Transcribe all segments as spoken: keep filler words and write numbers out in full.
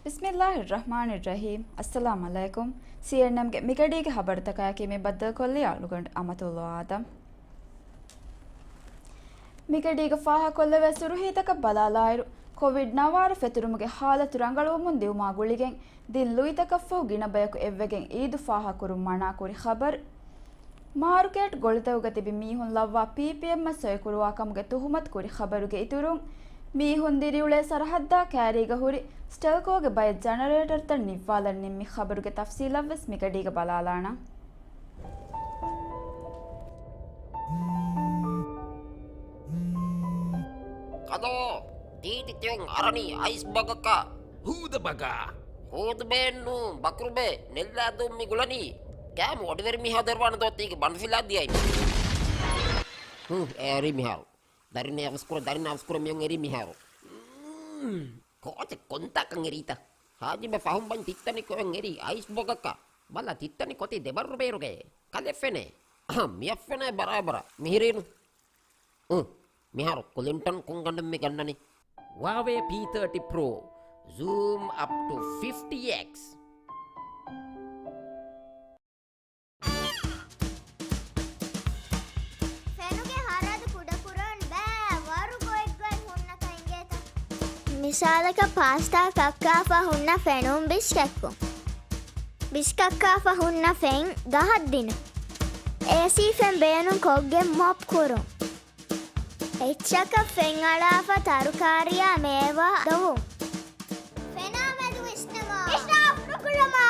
ބިސްމިއްލާހިއްރަޙްމާނިއްރަޙީމް. އައްސަލާމު ޢަލައިކުމް. ސީއެންއެމްގެ މިގަޑީގެ ހަބަރުތަކާއެކީ މި ބައްދަލުކޮށްލީ އަޅުގަނޑު އަމަތުﷲ އާދަމް. މިގަޑީގަ ފާހަގަކޮށްލެވޭ ސުރުޚީތަކަށް ބަލާލާއިރު، ކޮވިޑް ނަވާރަ ފެތުރުމުގެ ހާލަތު ރަނގަޅުވަމުން ދިއުމާ ގުޅިގެން ދިން ލުއިތަކަށްފަހު ގިނަ ބަޔަކު އެއްވެގެން އީދު ފާހަގަކުރުން މަނާ ކުރި ޚަބަރު. މާރުކޭޓް ގޮޅިތަކުގަ ތިބި މީހުން ލައްވާ ޕީޕީއެމްއަށް ސޮއިކުރުވާ ކަމުގެ ތުހުމަތު ކުރި ޚަބަރުގެ އިތުރުން، މީހުން ދިރިއުޅޭ ސަރަހައްދާ ކައިރީގަ ހުރި ސްޓެލްކޯގެ ބައެއް ޖަނަރޭޓަރުތައް ނިއްވާލަން ނިންމި ޚަބަރުގެ ތަފްސީލަށްވެސް މިގަޑީގަ ބަލާލާނަން. ކަލޯ، ޓީޓި ތިއުން އަރަނީ އައިސް ބަގަކަށް. ހޫދަ ބަގާ. ހޫދުބޭއެއްނޫން، ބަކުރުބޭ، ނެއްލާދޫން މި ގުޅަނީ. ކާމު އޮޑިވެރި މީހާ ދޮރުވާނެ ދޯ ތީގެ ބަނޑުފިލާ ދިޔައިން. ހު، އެރި މިހާރު. ދަރިން އަވަސްކުރަ، ދަރިން އަވަސްކުރަ މިއުން އެރި މިހާރު. މް، ކޯޗެއް ކޮންތާކަން އެރީތަ؟ ހާޖިބެ ފަހުން ބަން ތިއްތަނި ކޮއެން އެރީ އައިސް ބޮގަކަށް. ބަލަ ތިއްތަނި ކޮތި ދެބައްރު ބޭރުގައޭ. ކަލެ ފެނޭ. އަހަ، މިއަށް ފެނޭ ބަރާބަރަށް. މިހިރީނު. އު، މިހާރު ކުލިންޓަން ކުންގަނޑުން މި ގަންނަނީ. ހުއާވޭ ޕީ ތާޓީ ޕްރޯ، ޒޫމް އަޕް ޓު ފިފްޓީ އެކްސް. ފެނުގެ ހަރަދު ކުޑަކުރަން ބައި ވަރު ގޮތްގޮތް ހުންނަކަން އިނގޭތަ؟ މިސާލަކަށް ޕާސްޓާ ކައްކާފަ ހުންނަ ފެނުން ބިސް ކެއްކުން. ބިސް ކައްކާފަ ހުންނަ ފެން ގަހަށް ދިނުން. އޭސީ ފެން ބޭނުން ކޮށްގެން މޮޕް ކުރުން. އެއްޗަކަށް ފެން އަޅާފަ ތަރުކާރިއާ މޭވާ ދޮވުން. ފެނާ މެދު ވިސްނަމާ. އިސްރާފް ނުކުރަމާ.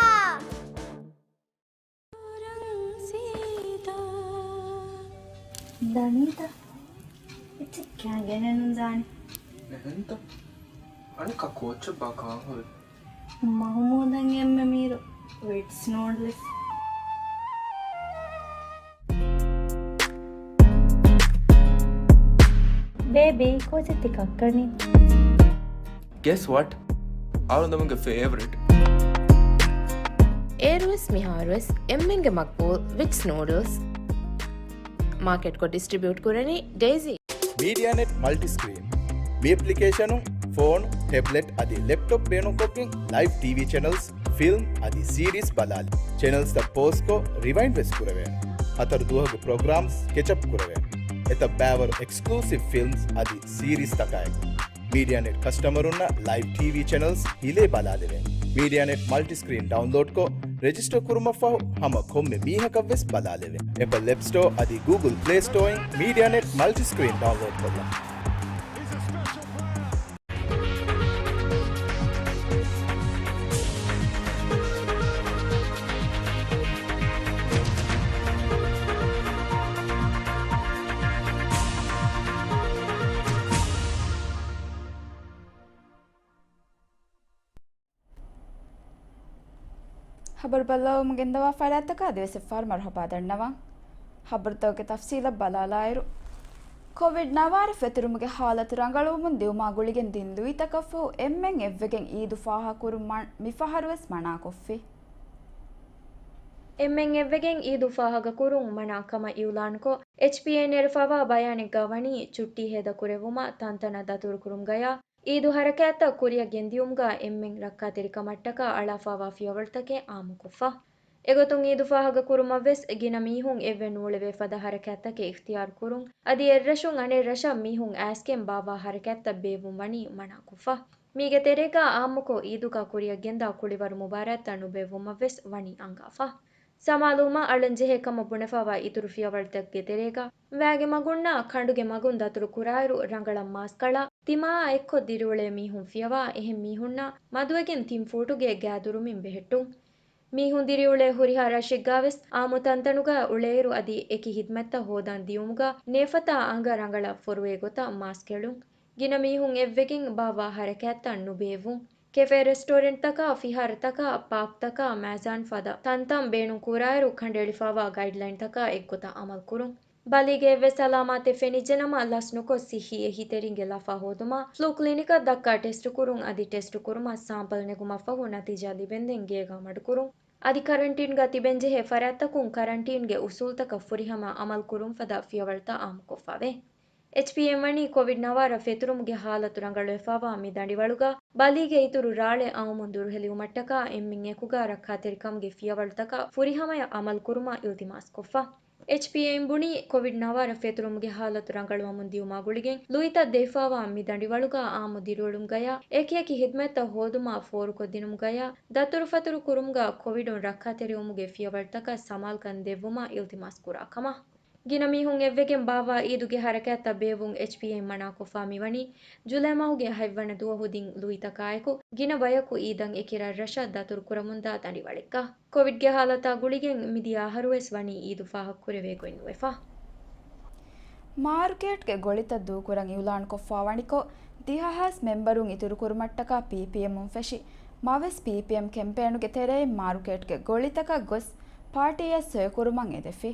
ދަނީތަ؟ އެއްޗެއް ކައިގެނެއްނު ދާނެ. އެހެންތަ؟ އަނެއްކާ ކޯއްޗެއްބާ ކާން ހުރި؟ މަހުމޫދަށް އެންމެ މީރު ވިޓްސް ނޫޑްލްސް. ބޭބީ، ކޯޗެއް ތި ކައްކަނީ؟ Guess what? އަޅުގަނޑުގެ ފޭވަރިޓް. އޭރުވެސް މިހާރުވެސް އެންމެންގެ މަގްބޫލް ވިޓްސް ނޫޑްލްސް. މާކެޓްކޮށް ޑިސްޓްރިބިއުޓް ކުރަނީ ޑޭޒީ. މީޑިއާނެޓް މަލްޓިސްކްރީން. މި އެޕްލިކޭޝަނުން ފޯނު، ޓެބްލެޓް އަދި ލެޕްޓޮޕް ބޭނުންކޮށްގެން ލައިވް ޓީވީ ޗެނަލްސް، ފިލްމް އަދި ސީރީސް ބަލާލި. ޗެނަލްސްތައް ޕޯޒްކޮށް ރިވައިންޑް ވެސް ކުރެވޭނެ. ހަތަރު ދުވަހުގެ ޕްރޮގްރާމްސް ކެޗަޕް ކުރެވޭނެ. އެތައް ބައިވަރު އެކްސްކްލޫސިވް ފިލްމްސް އަދި ސީރީސްތަކާއެކު. މީޑިއާނެޓް ކަސްޓަމަރުންނަށް ލައިވް ޓީވީ ޗެނަލްސް ހިލޭ ބަލާލެވޭނެ. މީޑިއާނެޓް މަލްޓިސްކްރީން ޑައުންލޯޑްކޮށް، ރެޖިސްޓަރ ކުރުމަށްފަހު ހަމަ ކޮންމެ މީހަކަށްވެސް ބަލާލެވޭނެ. އެޕަލް އެޕް ސްޓޯ އަދި ގޫގުލް ޕްލޭ ސްޓޯއިން މީޑިއާނެޓް މަލްޓިސްކްރީން ޑައުންލޯޑްކޮށްލަން. ހަބަރު ބައްލަވަމުން ގެންދަވާ ފަރާތްތަކަށް އަދިވެސް އެއްފަހަރު މަރުޙަބާ ދަންނަވަން. ހަބަރުތަކުގެ ތަފްސީލަށް ބަލާލާއިރު، ކޮވިޑް ނަވާރަ ފެތުރުމުގެ ހާލަތު ރަނގަޅުވުމުން ދިއުމާ ގުޅިގެން ދިން ލުއިތަކަށްފަހު އެންމެން އެއްވެގެން އީދު ފާހަގަކުރުން މަ-، މިފަހަރުވެސް މަނާކޮށްފި. އެންމެން އެއްވެގެން އީދު ފާހަގަކުރުން މަނާ ކަމަށް އިއުލާންކޮށް، އެޗްޕީއޭ ނެރެފަވާ ބަޔާނެއްގަ ވަނީ ޗުއްޓީ ހޭދަކުރެއްވުމަށް ތަންތަނަށް ދަތުރުކުރުމުގަޔާ، އީދު ހަރަކާތްތައް ކުރިއަށް ގެންދިޔުމުގަ އެންމެން ރައްކާތެރިކަމަށްޓަކާ އަޅާފަވާ ފިޔަވަޅުތަކެއް އާއްމުކޮށްފަ. އެގޮތުން އީދު ފާހަގަކުރުމަށްވެސް ގިނަ މީހުން އެއްވެ ނޫޅެވޭ ފަދަ ހަރަކާތްތަކެއް އިޚްތިޔާރު ކުރުން، އަދި އެއްރަށުން އަނެއް ރަށަށް މީހުން އައިސްގެން ބާއްވާ ހަރަކާތްތައް ބޭއްވުން ވަނީ މަނާކޮށްފަ. މީގެ ތެރޭގަ އާއްމުކޮށް އީދުގަ ކުރިއަށް ގެންދާ ކުޅިވަރު މުބާރާތްތައް ނުބޭއްވުމަށްވެސް ވަނީ އަންގާފަ. ސަމާލުވުމަށް އަޅަންޖެހޭ ކަމަށް ބުނެފަވާ އިތުރު ފިޔަވަޅުތަކުގެ ތެރޭގަ، ވައިގެ މަގުންނާ ކަނޑުގެ މަގުން ދަތުރު ކުރާއިރު ރަނގަޅަށް މާސްކަޅާ، ތިމާއާ އެއްކޮށް ދިރިއުޅޭ މީހުން ފިޔަވާ އެހެން މީހުންނާ މަދުވެގެން ތިން ފޫޓުގެ ގާދުރުމިން ބެހެއްޓުން. މީހުން ދިރިއުޅޭ ހުރިހާ ރަށެއްގާވެސް އާއްމު ތަންތަނުގަ އުޅޭއިރު އަދި އެކި ހިދްމަތްތައް ހޯދަން ދިޔުމުގަ ނޭފަތާ އަނގަ ރަނގަޅަށް ފޮރުވޭ ގޮތަށް މާސް ކެޅުން. ގިނަ މީހުން އެއްވެގެން ބާއްވާ ހަރަކާތްތައް ނުބޭއްވުން. ކެފޭ ރެސްޓޯރެންޓްތަކާ، ފިހާރަތަކާ، ޕާކްތަކާ، މައިޒާން ފަދަ ތަންތަން ބޭނުން ކުރާއިރު ކަނޑައެޅިފައިވާ ގައިޑްލައިންތަކާ އެއްގޮތަށް އަމަލު ކުރުން. ބަލީގެ އެއްވެސް އަލާމާތެއް ފެނިއްޖެނަމަ ލަސްނުކޮށް ސިއްހީ އެހީތެރިންގެ ލަފާ ހޯދުމަށް ފްލޫ ކްލިނިކަށް ދައްކާ ޓެސްޓު ކުރުން އަދި ޓެސްޓު ކުރުމަށް ސާމްޕަލް ނެގުމަށްފަހު ނަތީޖާ ލިބެންދެން ގޭގަ މަޑުކުރުން. އަދި ކަރަންޓީންގަ ތިބެންޖެހޭ ފަރާތްތަކުން ކަރަންޓީންގެ އުސޫލްތަކަށް ފުރިހަމަ އަމަލު ކުރުން ފަދަ ފިޔަވަޅުތައް އާއްމުކޮށްފަވޭ. އެޗްޕީއެމް ވަނީ ކޮވިޑް ނަވާރަ ފެތުރުމުގެ ހާލަތު ރަނގަޅުވެފާވާ މި ދަނޑިވަޅުގަ ބަލީގެ އިތުރު ރާޅެއް އައުމުން ދުރުހެލިވުމަށްޓަކާ އެންމެން އެކުގަ ރައްކާތެރިކަމުގެ ފިޔަވަޅުތަކަށް ފުރިހަމަޔަށް އަމަލުކުރުމަށް އިލްތިމާސްކޮށްފަ. އެޗްޕީއެމް ބުނީ، ކޮވިޑް ނަވާރަ ފެތުރުމުގެ ހާލަތު ރަނގަޅުވަމުން ދިޔުމާ ގުޅިގެން ލުއިތައް ދެއްވާވާ މި ދަނޑިވަޅުގަ އާއްމު ދިރިއުޅުމުގަޔާ އެކިއެކި ހިދުމަތްތައް ހޯދުމަށް ފޯރުކޮށްދިނުމުގަޔާ ދަތުރުފަތުރު ކުރުމުގަ ކޮވިޑުން ރައްކާތެރިވުމުގެ ފިޔަވަޅުތަކަށް ސަމާލުކަން ދެއްވުމަށް އިލްތިމާސް ކުރާ ކަމަށް. ގިނަ މީހުން އެއްވެގެން ބާއްވާ އީދުގެ ހަރަކާތްތައް ބޭއްވުން އެޗްޕީއެމް މަނާކޮށްފާ މިވަނީ، ޖުލައި މަހުގެ ހަތްވަނަ ދުވަހު ދިން ލުއިތަކާއެކު ގިނަ ބަޔަކު އީދަށް އެކި ރަށްރަށަށް ދަތުރުކުރަމުންދާ ދަނޑިވަޅެއްގަ. ކޮވިޑްގެ ހާލަތާ ގުޅިގެން މިދިޔަ އަހަރުވެސް ވަނީ އީދު ފާހަގަކުރެވޭ ގޮތްނުވެފަ. މާރުކޭޓްގެ ގޮޅިތައް ދޫކުރަން އިއުލާންކޮށްފާ ވަނިކޮށް، ދިހަ ހާސް މެންބަރުން އިތުރުކުރުމަށްޓަކާ ޕީޕީއެމުން ފެށި، މަވެސް ޕީޕީއެމް ކެމްޕޭނުގެ ތެރެއިން މާރުކޭޓްގެ ގޮޅިތަކަށް ގޮސް، ޕާޓީއަށް ސޮއިކުރުމަށް އެދެފި.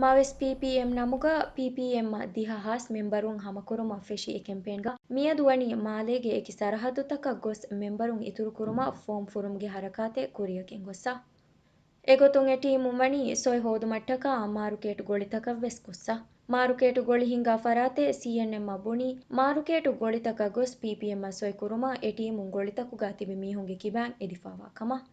މަވެސް ޕީޕީއެމް ނަމުގަ ޕީޕީއެމްއަށް ދިހަ ހާސް މެންބަރުން ހަމަކުރުމަށް ފެށި އެ ކެމްޕޭންގަ މިއަދު ވަނީ މާލޭގެ އެކި ސަރަހައްދުތަކަށް ގޮސް މެންބަރުން އިތުރުކުރުމަށް ފޯމް ފުރުމުގެ ހަރަކާތެއް ކުރިއަށް ގެންގޮއްސަ. އެގޮތުން އެ ޓީމުން ވަނީ ސޮއި ހޯދުމަށްޓަކާ މާރުކޭޓު ގޮޅިތަކަށްވެސް ގޮއްސަ. މާރުކޭޓު ގޮޅި ހިންގާ ފަރާތެއް ސީއެންއެމްއަށް ބުނީ، މާރުކޭޓު ގޮޅިތަކަށް ގޮސް ޕީޕީއެމްއަށް ސޮއިކުރުމަށް އެ ޓީމުން ގޮޅިތަކުގަ ތިބި މީހުންގެ ކިބައިން އެދިފާވާ ކަމަށް.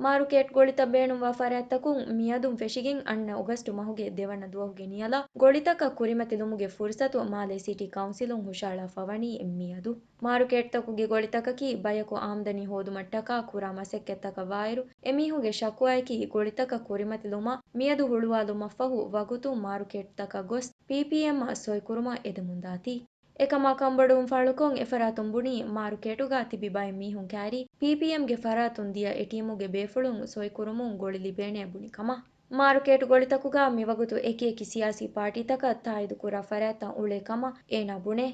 މާރުކޭޓް ގޮޅިތައް ބޭނުންވާ ފަރާތްތަކުން މިއަދުން ފެށިގެން އަންނަ އޮގަސްޓު މަހުގެ ދެވަނަ ދުވަހުގެ ނިޔަލަށް ގޮޅިތަކަށް ކުރިމަތިލުމުގެ ފުރުސަތު މާލޭ ސިޓީ ކައުންސިލުން ހުށަހަޅާފަ ވަނީ މިއަދު. މާރުކޭޓްތަކުގެ ގޮޅިތަކަކީ ބަޔަކު އާމްދަނީ ހޯދުމަށްޓަކާ ކުރާ މަސައްކަތްތަކަށް ވާއިރު، އެމީހުންގެ ޝަކުވާއަކީ ގޮޅިތަކަށް ކުރިމަތިލުމަށް މިއަދު ހުޅުވާލުމަށްފަހު ވަގުތުން މާރުކޭޓްތަކަށް ގޮސް ޕީޕީއެމްއަށް ސޮއިކުރުމަށް އެދެމުންދާތީ. އެކަމާ ކަންބޮޑުވުން ފާޅުކޮށް އެފަރާތުން ބުނީ، މާރުކޭޓުގަ ތިބި ބައެއް މީހުން ކައިރި ޕީޕީއެމްގެ ފަރާތުން ދިޔަ އެ ޓީމުގެ ބޭފުޅުން ސޮއިކުރުމުން ގޮޅި ލިބޭނޭ ބުނި ކަމަށް. މާރުކޭޓު ގޮޅިތަކުގަ މިވަގުތު އެކިއެކި ސިޔާސީ ޕާޓީތަކަށް ތާއީދުކުރާ ފަރާތްތައް އުޅޭ ކަމަށް އޭނާ ބުނޭ.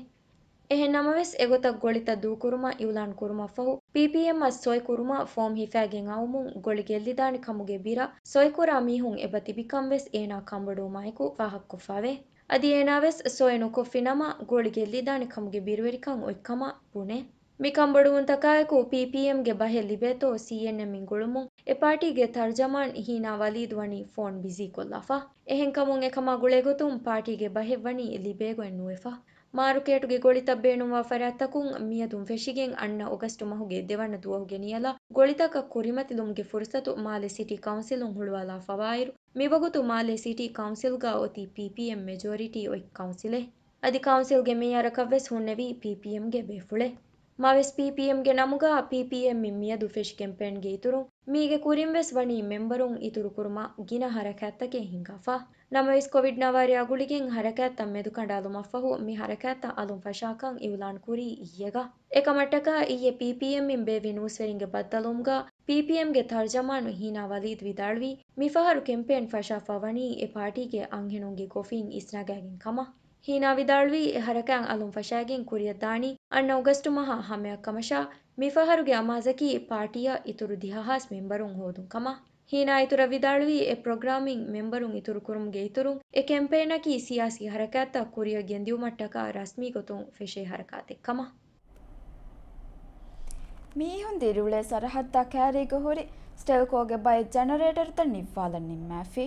އެހެން ނަމަވެސް، އެގޮތަށް ގޮޅިތައް ދޫކުރުމަށް އިއުލާން ކުރުމަށްފަހު، ޕީޕީއެމްއަށް ސޮއިކުރުމަށް ފޯމް ހިފައިގެން އައުމުން ގޮޅި ގެއްލިދާނެ ކަމުގެ ބިރަށް ސޮއިކުރާ މީހުން އެބަ ތިބިކަން ވެސް އޭނާ ކަންބޮޑުވުމާއެކު ފާހަގަކޮށްފާވޭ. އަދި އޭނާ ވެސް ސޮއި ނުކޮށްފި ނަމަ، ގޮޅި ގެއްލިދާނެ ކަމުގެ ބިރުވެރިކަން އޮތްކަމަށް ބުނޭ. މި ކަންބޮޑުވުންތަކާއެކު ޕީޕީއެމްގެ ބަހެއް ލިބޭތޯ ސީއެންއެމްއިން ގުޅުމުން އެ ޕާޓީގެ ތަރްޖަމާން ހީނާ ވަލީދު ވަނީ ފޯން ބިޒީކޮށްލާފަ. އެހެންކަމުން އެކަމާ ގުޅޭގޮތުން ޕާޓީގެ ބަހެއް ވަނީ ލިބޭގޮތް ނުވެފަ. މާރުކޭޓުގެ ގޮޅިތައް ބޭނުންވާ ފަރާތްތަކުން މިއަދުން ފެށިގެން އަންނަ އޮގަސްޓު މަހުގެ ދެވަނަ ދުވަހުގެ ނިޔަލަށް ގޮޅިތަކަށް ކުރިމަތިލުމުގެ ފުރުސަތު މާލެ ސިޓީ ކައުންސިލުން ހުޅުވާލާފަވާއިރު، މިވަގުތު މާލެ ސިޓީ ކައުންސިލްގަ އޮތީ ޕީޕީއެމް މެޖޯރިޓީ އޮތް ކައުންސިލެއް. އަދި ކައުންސިލްގެ މޭޔަރަކަށްވެސް ހުންނެވީ ޕީޕީއެމްގެ ބޭފުޅެއް. މާވެސް ޕީޕީއެމްގެ ނަމުގަ ޕީޕީއެމްއިން މިއަދު ފެށި ކެމްޕޭންގެ އިތުރުން، މީގެ ކުރިންވެސް ވަނީ މެންބަރުން އިތުރުކުރުމަށް ގިނަ ހަރަކާތްތަކެއް ހިންގާފަ. ނަމަވެސް، ކޮވިޑް ނަވާރަޔާ ގުޅިގެން ހަރަކާތްތައް މެދުކަނޑާލުމަށްފަހު، މި ހަރަކާތްތައް އަލުން ފަށާކަން އިއުލާން ކުރީ އިއްޔެގަ. އެކަމަށްޓަކާ އިއްޔެ ޕީޕީއެމްއިން ބޭއްވި ނޫސްވެރިންގެ ބައްދަލުވުމުގަ، ޕީޕީއެމްގެ ތަރްޖަމާނު ހީނާ ވަލީދު ވިދާޅުވީ، މިފަހަރު ކެމްޕޭން ފަށާފަ ވަނީ އެ ޕާޓީގެ އަންހެނުންގެ ގޮފިން އިސްނަގާގެން ކަމަށް. ހީނާ ވިދާޅުވީ، އެ ހަރަކާތް އަލުން ފަށާގެން ކުރިއަށް ދާނީ އަންނަ އޮގަސްޓު މަހާ ހަމަޔަށް ކަމަށާ، މިފަހަރުގެ އަމާޒަކީ ޕާޓީއަށް އިތުރު ދިހަ ހާސް މެންބަރުން ހޯދުން ކަމަށް. ހީނާ އިތުރަށް ވިދާޅުވީ، އެ ޕްރޮގްރާމިން މެންބަރުން އިތުރުކުރުމުގެ އިތުރުން، އެ ކެމްޕޭނަކީ ސިޔާސީ ހަރަކާތްތައް ކުރިއަށް ގެންދިއުމަށްޓަކާ ރަސްމީ ގޮތުން ފެށޭ ހަރަކާތެއް ކަމަށް. މީހުން ދިރިއުޅޭ ސަރަހައްދާ ކައިރީގަ ހުރި ސްޓެލްކޯގެ ބައެއް ޖަނަރޭޓަރުތައް ނިއްވާލަން ނިންމާފި.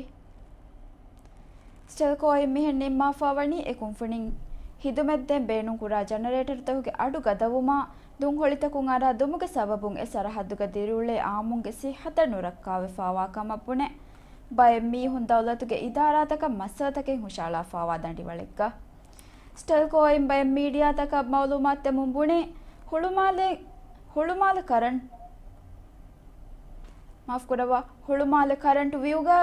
ސްޓެލްކޯއިން މިހެން ނިންމާފާ ވަނީ އެ ކުންފުނިން ހިދުމަތްދޭން ބޭނުންކުރާ ޖަނަރޭޓަރުތަކުގެ އަޑު ގަދަވުމާ، ދުންހޮޅިތަކުން އަރާ ދުމުގެ ސަބަބުން އެ ސަރަހައްދުގަ ދިރިއުޅޭ އާއްމުންގެ ސިއްހަތަށް ނުރައްކާވެފާވާ ކަމަށް ބުނެ، ބައެއް މީހުން ދައުލަތުގެ އިދާރާތަކަށް މައްސަލަތަކެއް ހުށައަޅާފާވާ ދަނޑިވަޅެއްގަ. ސްޓެލްކޯއިން ބައެއް މީޑިއާތަކަށް މައުލޫމާތު ދެމުން ބުނީ، ހުޅުމާލެ، ހުޅުމާލެ ކަރަންޓް، މާފުކުރައްވާ، ހުޅުމާލެ ކަރަންޓް ވިއުގަ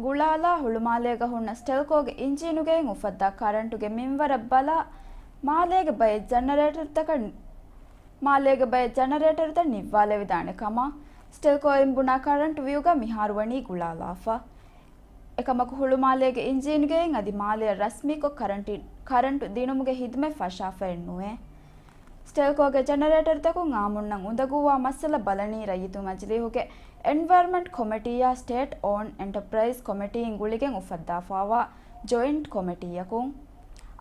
ގުޅާލާ، ހުޅުމާލޭގަ ހުންނަ ސްޓެލްކޯގެ އިންޖީނުގައި އުފައްދާ ކަރަންޓުގެ މިންވަރަށް ބަލާ، މާލޭގެ ބައެއް ޖަނަރޭޓަރުތަކަށް، މާލޭގެ ބައެއް ޖަނަރޭޓަރުތައް ނިއްވާލެވިދާނެ ކަމަށް ސްޓެލްކޯއިން ބުނާ ކަރަންޓް ވިއުގަ މިހާރު ވަނީ ގުޅާލާފަ. އެކަމަކު، ހުޅުމާލޭގެ އިންޖީންގެއިން އަދި މާލެއަށް ރަސްމީކޮށް ކަރަންޓި، ކަރަންޓު ދިނުމުގެ ހިދުމަތް ފަށާފައެއް ނުވޭ. ސްޓެލްކޯގެ ޖަނަރޭޓަރުތަކުން އާމުންނަށް އުނދަގޫވާ މައްސަލަ ބަލަނީ ރައްޔިތު މަޖިލީހުގެ އެންވަޔަރމަންޓް ކޮމިޓީއާ ސްޓޭޓް އޯން އެންޓަޕްރައިޒް ކޮމިޓީއިން ގުޅިގެން އުފައްދާފާވާ ޖޮއިންޓް ކޮމިޓީއަކުން.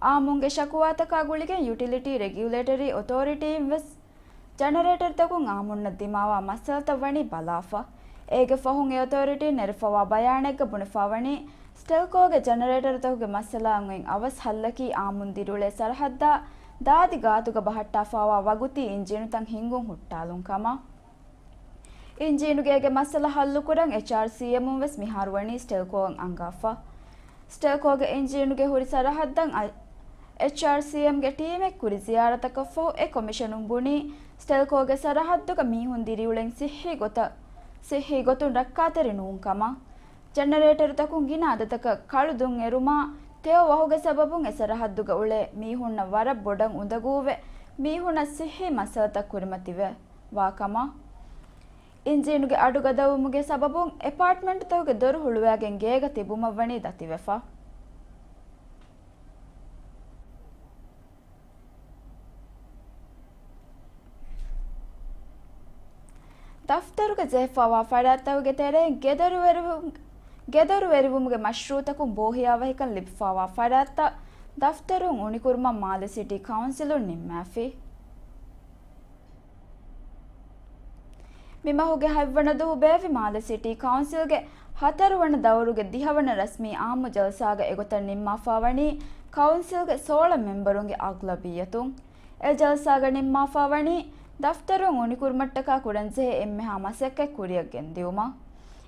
އާއްމުންގެ ޝަކުވާތަކާ ގުޅިގެން ޔުޓިލިޓީ ރެގިއުލޭޓަރީ އޮތޯރިޓީއިން ވެސް ޖަނަރޭޓަރުތަކުން އާއްމުންނަށް ދިމާވާ މައްސަލަތައް ވަނީ ބަލާފަ. އޭގެ ފަހުން އެ އޮތޯރިޓީން ނެރެފަވާ ބަޔާނެއްގަ ބުނެފާވަނީ، ސްޓެލްކޯގެ ޖެނަރޭޓަރުތަކުގެ މައްސަލައަށް އޮތް އަވަސް ހައްލަކީ އާއްމުން ދިރިއުޅޭ ސަރަހައްދާ ދާދި ގާތުގަ ބަހައްޓާފައިވާ ވަގުތީ އިންޖީނުތައް ހިންގުން ހުއްޓާލުން ކަމަށް. އިންޖީނުގޭގެ މައްސަލަ ހައްލުކުރަން އެޗްއާރްސީއެމުން ވެސް މިހާރު ވަނީ ސްޓެލްކޯއަށް އަންގާފަ. ސްޓެލްކޯގެ އިންޖީނުގެ ހުރި ސަރަހައްދަށް އަ-، އެޗްއާރްސީއެމްގެ ޓީމެއް ކުރި ޒިޔާރަތަކަށްފަހު އެ ކޮމިޝަނުން ބުނީ، ސްޓެލްކޯގެ ސަރަހައްދުގަ މީހުން ދިރިއުޅެން ސިއްހީ ގޮތަށް، ސިއްހީ ގޮތުން ރައްކާތެރި ނޫން ކަމަށް. ޖެނަރޭޓަރުތަކުން ގިނަ އަދަދަކަށް ކަޅު ދުން އެރުމާ، ތެޔޮ ވަހުގެ ސަބަބުން އެ ސަރަހައްދުގަ އުޅޭ މީހުންނަށް ވަރަށް ބޮޑަށް އުނދަގޫވެ، މީހުންނަށް ސިއްހީ މައްސަލަތައް ކުރިމަތިވެ ވާ ކަމަށް. އިންޖީނުގެ އަޑު ގަދަވުމުގެ ސަބަބުން އެޕާޓްމަންޓްތަކުގެ ދޮރު ހުޅުވާގެން ގޭގަ ތިބުމަށްވަނީ ދަތިވެފަ. ދަފްތަރުގަ ޖެހިފައިވާ ފަރާތްތަކުގެ ތެރެއިން ގެދޮރުވެރިވު-، ގެދޮރުވެރިވުމުގެ މަޝްރޫއުތަކުން ބޯހިޔާވަހިކަން ލިބިފައިވާ ފަރާތްތައް ދަފްތަރުން އުނިކުރުމަށް މާލެ ސިޓީ ކައުންސިލުން ނިންމާފި. މިމަހުގެ ހަތްވަނަ ދުވަހު ބޭއްވި މާލެ ސިޓީ ކައުންސިލްގެ ހަތަރުވަނަ ދައުރުގެ ދިހަވަނަ ރަސްމީ އާއްމު ޖަލްސާގަ އެގޮތަށް ނިންމާފައިވަނީ ކައުންސިލްގެ ސޯޅަ މެމްބަރުންގެ އަޣްލަބިއްޔަތުން. އެ ޖަލްސާގަ ނިންމާފައިވަނީ ދަފްތަރުން އުނިކުރުމަށްޓަކާ ކުރަންޖެހޭ އެންމެހާ މަސައްކަތް ކުރިއަށް ގެންދިއުމަށް.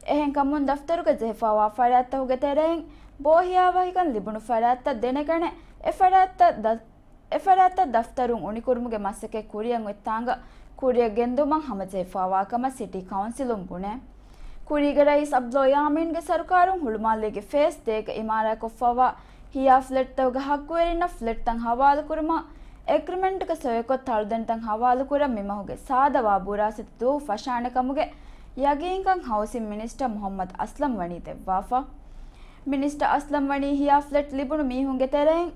އެހެންކަމުން ދަފްތަރުގަ ޖެހިފައިވާ ފަރާތްތަކުގެ ތެރެއިން ބޯހިޔާވަހިކަން ލިބުނު ފަރާތްތައް ދެނެގަނެ، އެ ފަރާތްތައް ދަ-، އެފަރާތްތައް ދަފްތަރުން އުނިކުރުމުގެ މަސައްކަތް ކުރިއަށް އޮތް ތާނގަ ކުރިއަށް ގެންދުމަށް ހަމަޖެހިފައިވާ ކަމަށް ސިޓީ ކައުންސިލުން ބުނޭ. ކުރީގެ ރައީސް އަބްދުﷲ ޔާމީންގެ ސަރުކާރުން ހުޅުމާލޭގެ ފޭސް ދޭގަ އިމާރާތްކޮށްފައިވާ ހިޔާ ފްލެޓްތަކުގެ ހައްގުވެރިންނަށް ފްލެޓްތައް ހަވާލުކުރުމަށް އެގްރިމެންޓްގެ ސޮއެކޮށް ތަޅުދެންތައް ހަވާލުކުރަން މިމަހުގެ ސާދަވާ ބުރާސްތި ދުވަހު ފަށާނެ ކަމުގެ ޔަގީންކަން ހައުސިން މިނިސްޓަރ މުހައްމަދު އަސްލަމް ވަނީ ދެއްވާފަ. މިނިސްޓަރ އަސްލަމް ވަނީ ހިޔާ ފްލެޓް ލިބުނު މީހުންގެ ތެރެއިން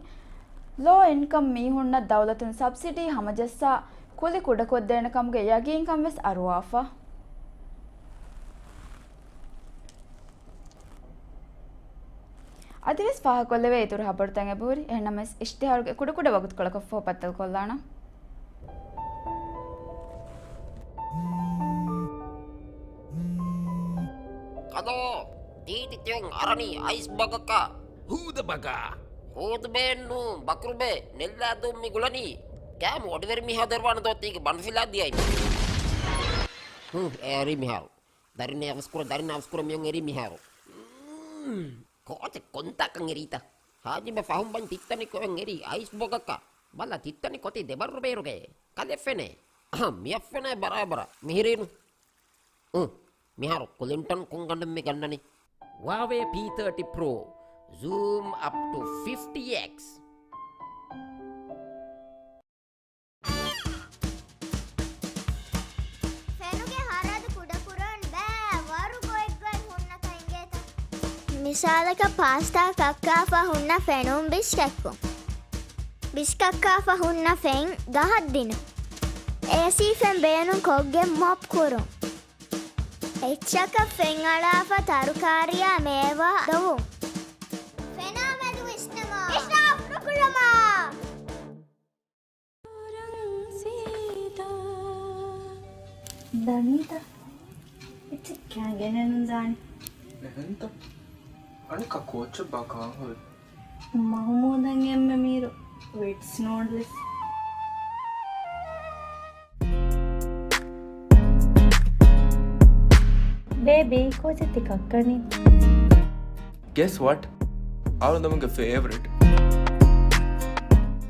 ލޯ އިންކަމް މީހުންނަށް ދައުލަތުން ސަބްސިޑީ ހަމަޖައްސާ ކުލި ކުޑަކޮށްދޭނެ ކަމުގެ ޔަގީންކަން ވެސް އަރުވާފަ. އަދިވެސް ފާހަގަކޮށްލެވޭ އިތުރު ހަބަރުތައް އެބަހުރި. އެހެންނަމަވެސް އިޝްތިހާރުގެ ކުޑަކުޑަ ވަގުތުކޮޅަކަށްފަހު ބައްދަލުކޮށްލާނަން. ކަލޯ، ދީދި ތިއުން އަރަނީ އައިސް ބަގަކަށް. ހޫދަ ބަގާ. ހޫދުބޭއެއްނޫ، ބަކުރުބޭ، ނެއްލާދޫން މި ގުޅަނީ. ކާމު އޮޑިވެރި މީހާ ދެރުވާނެ ދޯ ތީގެ ބަނޑުފިލާ ދިޔައިމަ. ހޫ، އެރީ މިހާރު. ދަރިން އަވަސްކުރ، ދަރިން އަވަސްކުރ މިއޮން އެރީ މިހާރު. މް، ކޯޗެއް ކޮންތާކަން އެރީތަ؟ ހާޖިބަ ފަހުން ބަން ތިއްތަނި ކޮއެން އެރީ އައިސް ބޮގަކަށް. ބަލަ ތިއްތަނި ކޮތި ދެބައްރު ބޭރުގެ. ކަލެ ފެނޭ. އަހަ، މިއަށް ފެނޭ ބަރާބަރަށް. މިހިރީނު. އު، މިހާރު ކުލިންޓަން ކޮން ގަނޑެއް މި ގަންނަނީ؟ ވާވޭ ޕީ ތާޓީ ޕްރޯ. ޒޫމް އަޕް ޓު ފިފްޓީ އެކްސް. ފެނުގެ ހަރަދު ކުޑަކުރަން ބައިވަރު ގޮތްގޮތް ހުންނަ ކައިގޭތަ؟ މިސާލަކަށް ޕާސްޓާ ކައްކާފަ ހުންނަ ފެނުން ބިސް ކެއްކުން. ބިސް ކައްކާފަ ހުންނަ ފެން ގަހަށް ދިނުން. އޭސީ ފެން ބޭނުން ކޮށްގެން މޮޕް ކުރުން. އެއްޗަކަށް ފެން އަޅާފަ ތަރުކާރިއާ މޭވާ ދޮވުން. ފެނާ މެދު ވިސްނަމާ. އިސްރާފް ނުކުރަމާ. ދަނީތަ؟ އެއްޗެއް ކާ ގެނެއްނު ދާނެ. އެހެންތަ؟ އަނެއްކާ ކޯޗެއް ބާ ކާން ހުރި؟ މަހުމޫދަށް އެންމެ މީރު ވިޓްސް ނޫޑްލްސް. ބޭބީ، ކޯޗެއް ތި ކައްކަނީ؟ Guess what? އަޅުގަނޑުމެންގެ ފޭވަރިޓް.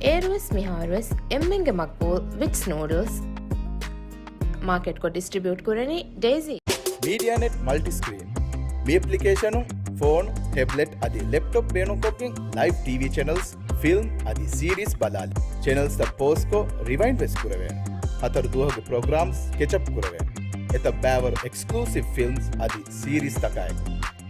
އޭރުވެސް މިހާރުވެސް އެންމެންގެ މަގްބޫލް ވިޓްސް ނޫޑްލްސް. މާކެޓްކޮށް ޑިސްޓްރިބިއުޓް ކުރަނީ ޑޭޒީ. މީޑިއާނެޓް މަލްޓިސްކްރީން. މި އެޕްލިކޭޝަނުން ފޯނު، ޓެބްލެޓް އަދި ލެޕްޓޮޕް ބޭނުންކޮށްގެން ލައިވް ޓީވީ ޗެނަލްސް، ފިލްމް އަދި ސީރީސް ބަލާލި. ޗެނަލްސްތައް ޕޯސްކޮށް ރިވައިންޑް ވެސް ކުރެވޭނެ. ހަތަރު ދުވަހުގެ ޕްރޮގްރާމްސް ކެޗަޕް ކުރެވޭނެ. އެތައް ބައިވަރު އެކްސްކްލޫސިވް ފިލްމްސް އަދި ސީރީސްތަކާއެކު.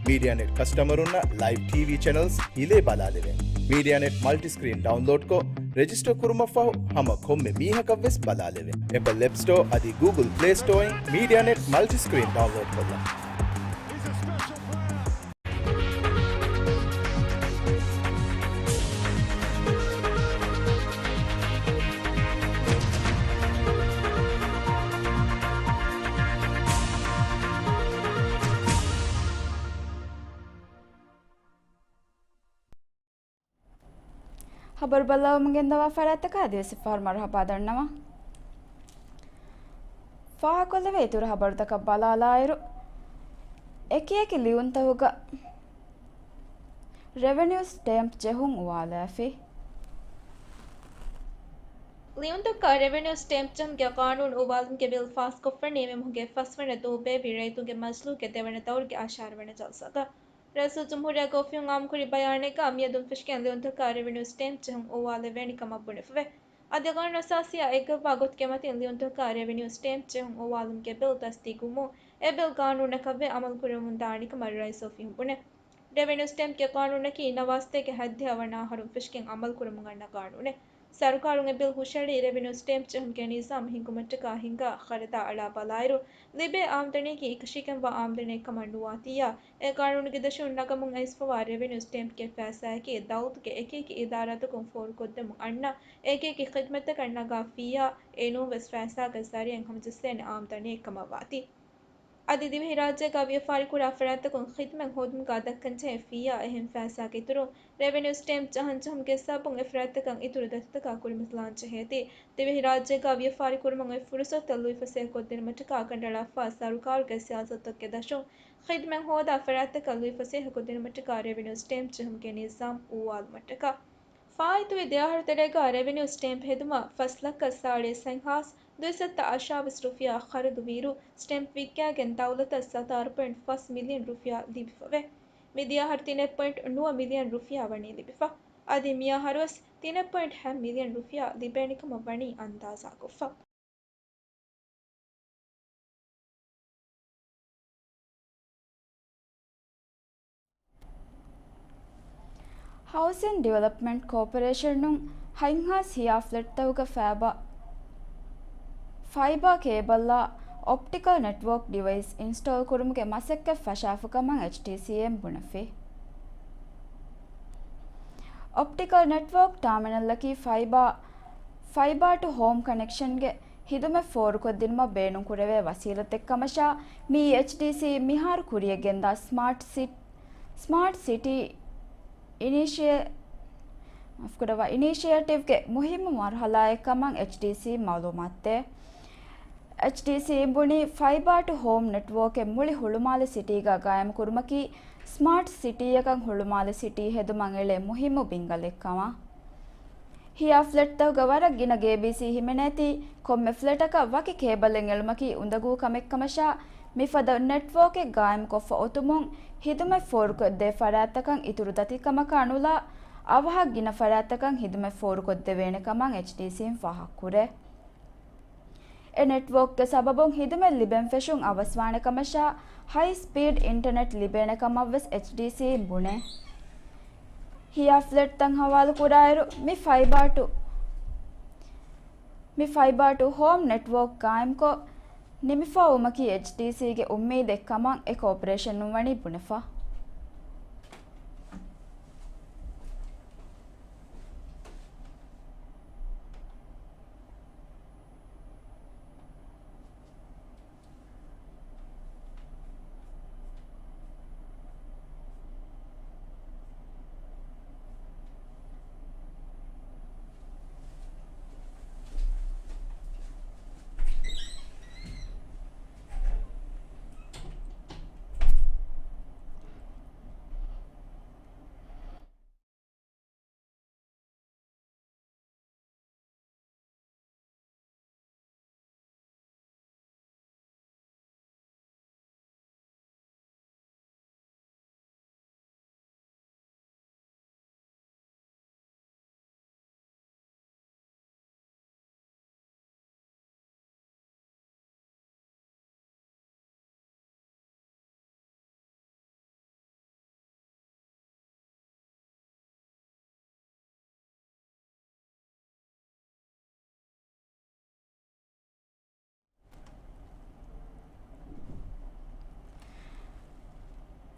މީޑިއާނެޓް ކަސްޓަމަރުންނަށް ލައިވް ޓީވީ ޗެނަލްސް ހިލޭ ބަލާލެވޭނެ. މީޑިއާނެޓް މަލްޓިސްކްރީން ޑައުންލޯޑްކޮށް، ރެޖިސްޓަރ ކުރުމަށްފަހު ހަމަ ކޮންމެ މީހަކަށްވެސް ބަލާލެވޭނެ. އެޕަލް އެޕް ސްޓޯ އަދި ގޫގުލް ޕްލޭ ސްޓޯއިން މީޑިއާނެޓް މަލްޓިސްކްރީން ޑައުންލޯޑް ކޮށްލަން. ބައްލަވަމުން ގެންދަވާ ފަރާތްތަކަށް އަދިވެސް އެއްފަހަރު މަރުޙަބާ ދަންނަވަން. ފާހަގަކޮށްލެވޭ އިތުރު ހަބަރުތަކަށް ބަލާލާއިރު، އެކިއެކި ލިޔުންތަކުގަ ރެވެނިއު ސްޓޭމްޕް ޖެހުން އުވާލާފި. ލިޔުންތަކަށް ރެވެނިއު ސްޓޭމްޕް ޖެހުމުގެ ޤާނޫނު އުވާލުމުގެ ބިލް ފާސްކޮށްފަ ނިމުމުގެ ފަސްވަނަ ދުވަހު ބޭއްވި ރައްޔިތުންގެ މަޖިލީހުގެ ދެވަނަ ދައުރުގެ އަށާރަ ވަނަ ޖަލްސާގަ. ރައީސުލްޖުމްހޫރިއްޔާ ގޮވަފިޔުން އާއްމުކުރި ބަޔާނެއްގަ މިއަދުން ފެށިގެން ލިޔުންތަކަށް ރެވެނިއު ސްޓޭމްޕް ޖެހުން އުވާލެވޭނެ ކަމަށް ބުނެފަވޭ. އަދި ޤާނޫނު އަސާސީއާ އެއްގައްވާ ގޮތުގެ މަތިން ލިޔުންތަކަށް ރެވެނިއު ސްޓޭމްޕް ޖެހުން އުވާލުމުގެ ބިލް ތަސްދީގުވުމުން އެ ބިލް ޤާނޫނަކަށްވެ އަމަލުކުރަމުންދާނެ ކަމަށް ރައީސުލް އޮފީހުން ބުނޭ. ރެވެނިއު ސްޓޭމްޕްގެ ޤާނޫނަކީ ނަވާސްތޭކަ ހަތްދިހަ ވަނަ އަހަރުން ފެށިގެން އަމަލުކުރަމުން އަންނަ ޤާނޫނެއް. ސަރުކާރުން އެ ބިލް ހުށަހެޅީ ރެވެނިއު ސްޓޭމްޕް ޖެހުމުގެ ނިޒާމް ހިންގުމަށްޓަކާ ހިނގާ ޚަރަދާ އަޅާ ބަލާއިރު، ލިބޭ އާމްދަނީގެ އެކަށީގެންވާ އާމްދަނީއެއް ކަމަށް ނުވާތީއާ، އެ ޤާނޫނުގެ ދަށުން ނަގަމުން އައިސްފަވާ ރެވެނިއު ސްޓޭމްޕްގެ ފައިސާއަކީ ދައުލަތުގެ އެކިއެކި އިދާރާތަކުން ފޯރުކޮށްދެމުން އަންނަ އެކިއެކި ޚިދްމަތްތަކަށް ނަގާ ފީއާ، އެނޫންވެސް ފައިސާގެ ޒަރީއަށް ހަމަޖައްސޭނެ އާމްދަނީއެއް ކަމަށް ވާތީ. އަދި ދިވެހިރާއްޖޭގަ ވިޔަފާރިކުރާ ފަރާތްތަކުން ޚިދްމަތް ހޯދުމުގަ ދައްކަންޖެހޭ ފީއާ އެހެން ފައިސާގެ އިތުރުން ރެވެނިއު ސްޓޭމްޕް ޖަހަންޖެހުމުގެ ސަބަބުން އެފަރާތްތަކަށް އިތުރު ދަތިތަކާ ކުރިމަތިލާން ޖެހޭތީ، ދިވެހިރާއްޖޭގަ ވިޔަފާރިކުރުމަށް އޮތް ފުރުސަތުތައް ލުއިފަސޭހަކޮށްދިނުމަށްޓަކާ ކަނޑައަޅާފަ ސަރުކާރުގެ ސިޔާސަތުތަކުގެ ދަށުން ޚިދްމަތް ހޯދާ ފަރާތްތަކަށް ލުއިފަސޭހަކޮށްދިނުމަށްޓަކާ ރެވެނިއު ސްޓޭމްޕް ޖެހުމުގެ ނިޒާމް އޫވާލުމަށްޓަކާ. ފާއިތުވި ދެއަހަރު ތެރޭގަ ރެވެނިއު ސްޓޭމްޕް ހެދުމަށް ފަސް ލައްކަ ސާޅީސް ހަތް ހާސް ދުއިސައްތަ އަށާވީސް ރުފިޔާ ޚަރަދުވިއިރު، ސްޓޭމްޕް ވިއްކާގެން ދައުލަތަށް ސަތާރަ ޕޮއިންޓް ފަސް މިލިއަން ރުފިޔާ ލިބިފަވޭ. މިދިޔަ އަހަރު ތިނެއް ޕޮއިންޓް ނުވަ މިލިއަން ރުފިޔާ ވަނީ ލިބިފަ. އަދި މިއަހަރުވެސް ތިނެއް ޕޮއިންޓް ހަ މިލިއަން ރުފިޔާ ލިބޭނެ ކަމަށް ވަނީ އަންދާޒާކޮށްފަ. ހައުސިން ޑިވެލޮޕްމަންޓް ކޯޕަރޭޝަނުން ހަތް ހާސް ހިޔާ ފްލެޓްތަކުގަ ފައިބާ، ފައިބާ ކޭބަލްއާ އޮޕްޓިކަލް ނެޓްވޯކް ޑިވައިސް އިންސްޓޯލް ކުރުމުގެ މަސައްކަތް ފަށާފަ ކަމަށް އެޗްޑީސީއިން ބުނެފި. އޮޕްޓިކަލް ނެޓްވޯކް ޓާމިނަލްއަކީ ފައިބާ، ފައިބާ ޓު ހޯމް ކަނެކްޝަންގެ ހިދުމަތް ފޯރުކޮށްދިނުމަށް ބޭނުންކުރެވޭ ވަސީލަތެއް ކަމަށާ، މިއީ އެޗްޑީސީ މިހާރު ކުރިޔަށްގެންދާ ސްމާޓް ސިޓް، ސްމާޓް ސިޓީ އިނީޝިއޭ-، މާފުކުރައްވާ، އިނީޝިއޭޓިވްގެ މުހިއްމު މަރުހަލާއެއް ކަމަށް އެޗްޑީސީ މައުލޫމާތުދޭ. އެޗްޑީސީ ބުނީ، ފައިބާ ޓު ހޯމް ނެޓްވޯކެއް މުޅި ހުޅުމާލެ ސިޓީގަ ގާއިމްކުރުމަކީ، ސްމާޓް ސިޓީއަކަށް ހުޅުމާލެ ސިޓީ ހެދުމަށް އެޅޭ މުހިއްމު ބިންގަލެއް ކަމަށް. ހިޔާ ފްލެޓްތަކުގަ ވަރަށް ގިނަ ގޭބީސީ ހިމެނޭތީ، ކޮންމެ ފްލެޓަކަށް ވަކި ކޭބަލެއް އެޅުމަކީ އުނދަގޫ ކަމެއް ކަމަށާ، މިފަދަ ނެޓްވޯކެއް ގާއިމްކޮށްފަ އޮތުމުން، ހިދުމަތް ފޯރުކޮށްދޭ ފަރާތްތަކަށް އިތުރު ދަތިކަމަކާ ނުލާ، އަވަހަށް ގިނަ ފަރާތްތަކަށް ހިދުމަތް ފޯރުކޮށްދެވޭނެ ކަމަށް އެޗްޑީސީން ފާހަގަކުރޭ. އެ ނެޓްވޯކްގެ ސަބަބުން ހިދުމަތް ލިބެން ފެށުން އަވަސްވާނެ ކަމަށާ، ހައި ސްޕީޑް އިންޓަނެޓް ލިބޭނެ ކަމަށްވެސް އެޗްޑީސީއިން ބުނޭ. ހިޔާ ފްލެޓްތައް ހަވާލުކުރާއިރު، މި ފައިބާ ޓު، މި ފައިބާ ޓު ހޯމް ނެޓްވޯކް ގާއިމްކޮށް، ނިމިފަ ވުމަކީ އެޗްޑީސީގެ އުއްމީދެއް ކަމަށް އެ ކޯޕަރޭޝަނުން ވަނީ ބުނެފަ.